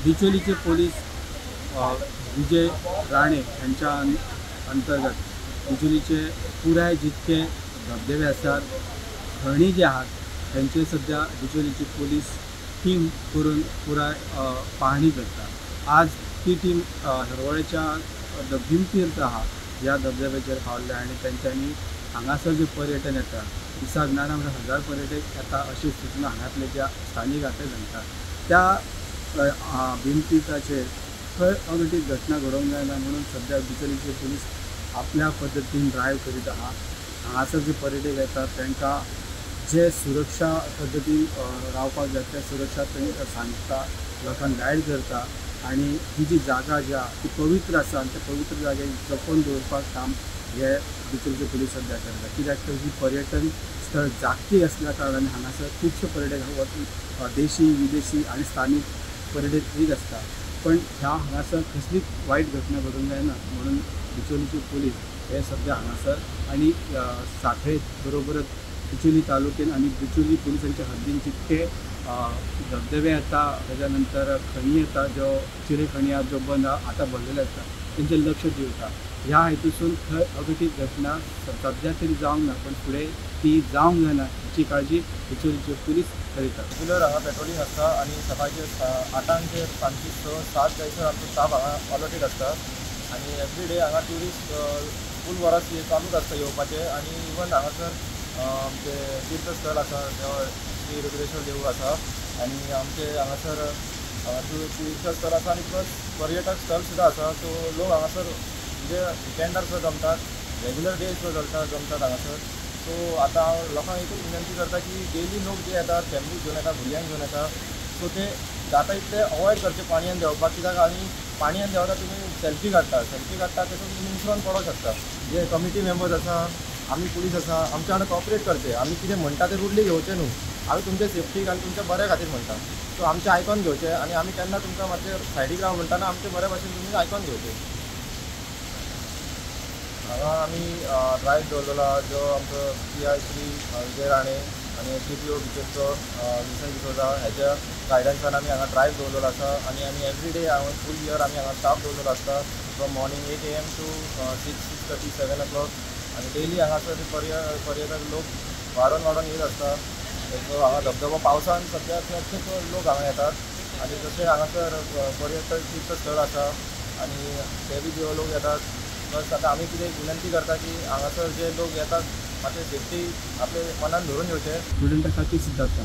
बिचोलीचे police Vijay Rane यांच्या अंतर्गत बिचोलीचे पुराय जितके धबधबे आसात, खणी जे आहात त्यांचे सध्या बिचोलीची पोलीस टीम करून पुराय पाहणी करता. आज ती टीम हरवळेच्या the Bhimtirth आहा ह्या धबधब्याचेर पावल्या आनी तेंच्यांनी हांगासर जे पर्यटन येता दिसाक ना ना म्हळ्यार 1000 पर्यटक येता अशी सूचना हांगातले ज्या स्थानीक आसा ते सांगता. त्या भीमतीर्थाचेर खंय अघटीत घटना घडोवंक जायना म्हणून सद्या बिचोलीचे पोलीस आपल्या पद्दतीन ड्रायव्ह करीत आहा. हांगासर जे पर्यटक येतात तांकां जे सुरक्षा पद्दतीन रावपाक जाय त्या सुरक्षा तांकां सांगता, लोकांक गायड करता आनी ही जी जागा जी आहा ती पवित्र आसा आनी त्या पवित्र जाग्याक जपून दवरपाक काम हे बिचोलीचे पोलीस सद्या करता. कित्याक तर ही पर्यटन स्थळ जागतीक आसल्या कारणान हांगासर खुबशे पर्यटक देशी विदेशी आनी स्थानीक पर्यटक येत आसता. पण ह्या हांगासर कसलीच वायट घटना घडूंक जायना म्हणून बिचोलीचे पोलीस हे सद्या हांगासर आनी साखळे बरोबरच बिचोली तालुक्यान आनी बिचोली पोलिसांच्या हद्दीन जितके धबधबे येता, तेच्या नंतर खणी येता, ज्यो चिरे खणी आहा ज्यो बंद आहा आतां भरलेले आसता तेंचेर लक्ष दिवता. ह्या हेतूसून थंय अघटीत घटना सद्या तरी जावंक ना पण फुडें ती जावंक जायना हाची काळजी बिचोलीचे पोलीस करीतात. रेग्युलर हांगा पेट्रोलिंग आसता आनी सकाळचे 8 ते सांजचे 6 7 जायसर आमचो स्टाफ हांगा अलॉटेड आसता आनी एवरी डे हांगा ट्युरिस्ट फूल वरस चालूच आसता येवपाचें. आनी इवन हांगासर आमचें तीर्थस्थळ आसा, श्री रुद्रेश्वर देवूळ आसा आनी आमचे हांगासर तीर्थस्थळ आसा आनी प्लस पर्यटक स्थळ सुद्दां आसा. सो लोक हांगासर म्हणजे विकेंडार सुद्दां जमतात, रेगुलर डेज सुद्दां जमतात हांगासर. सो आतां हांव लोकांक एकूच विनंती करता की डेली लोक जे येतात फॅमिली घेवन येता, भुरग्यांक घेवन येता, सो ते जाता तितले अवॉयड करचे पाणयेन देंवपाक. कित्याक आनी पाणयेन देंवता तुमी सेल्फी काडटा, सेल्फी काडटा तेतून तुमी निसरोन पडोंक शकता. जे कमिटी मेंबर्स आसा, आमी पुलीस आसा, आमच्या वांगडा कॉपरेट करचे. आमी कितें म्हणटा तें रुडली घेवचें न्हू, आमी तुमच्या सेफ्टीक आनी तुमच्या बऱ्या खातीर म्हणटा. सो आमचें आयकून घेवचें आनी आमी केन्ना तुमकां मातशें सायडीक राव म्हणटाना आमचें बऱ्या भाशेन तुमी आयकून घेवचें. हांगा आमी ड्रायव्ह दवरलेलो आहा जो आमचो PI Shri Vijay Rane आनी SDPO बिचोलचो विन्सन डिसोजा ह्याच्या गायडन्सान आमी हांगा ड्रायव्ह दवरलेलो आसा. आनी आमी एवरी डे हांगा फूल इयर आमी हांगा स्टाफ दवरलेलो आसता from morning 8 AM to 6, 6:30, 7 o'clock. आनी डेली हांगासर पर्यटक लोक वाडोन वाडोन येत आसता. सो हांगा धबधबो पावसान सद्या चडशे लोक हांगा येतात आनी तशें हांगासर पर्यटक तीर्थस्थळ आसा आनी ते बी लोक येतात. प्लस आतां आमी कितें विनंती करता की हांगासर जे लोक येतात मातशे सेफ्टी आपले मनान धरून घेवचे. स्टुडंटा खातीर सिद्धार्थ.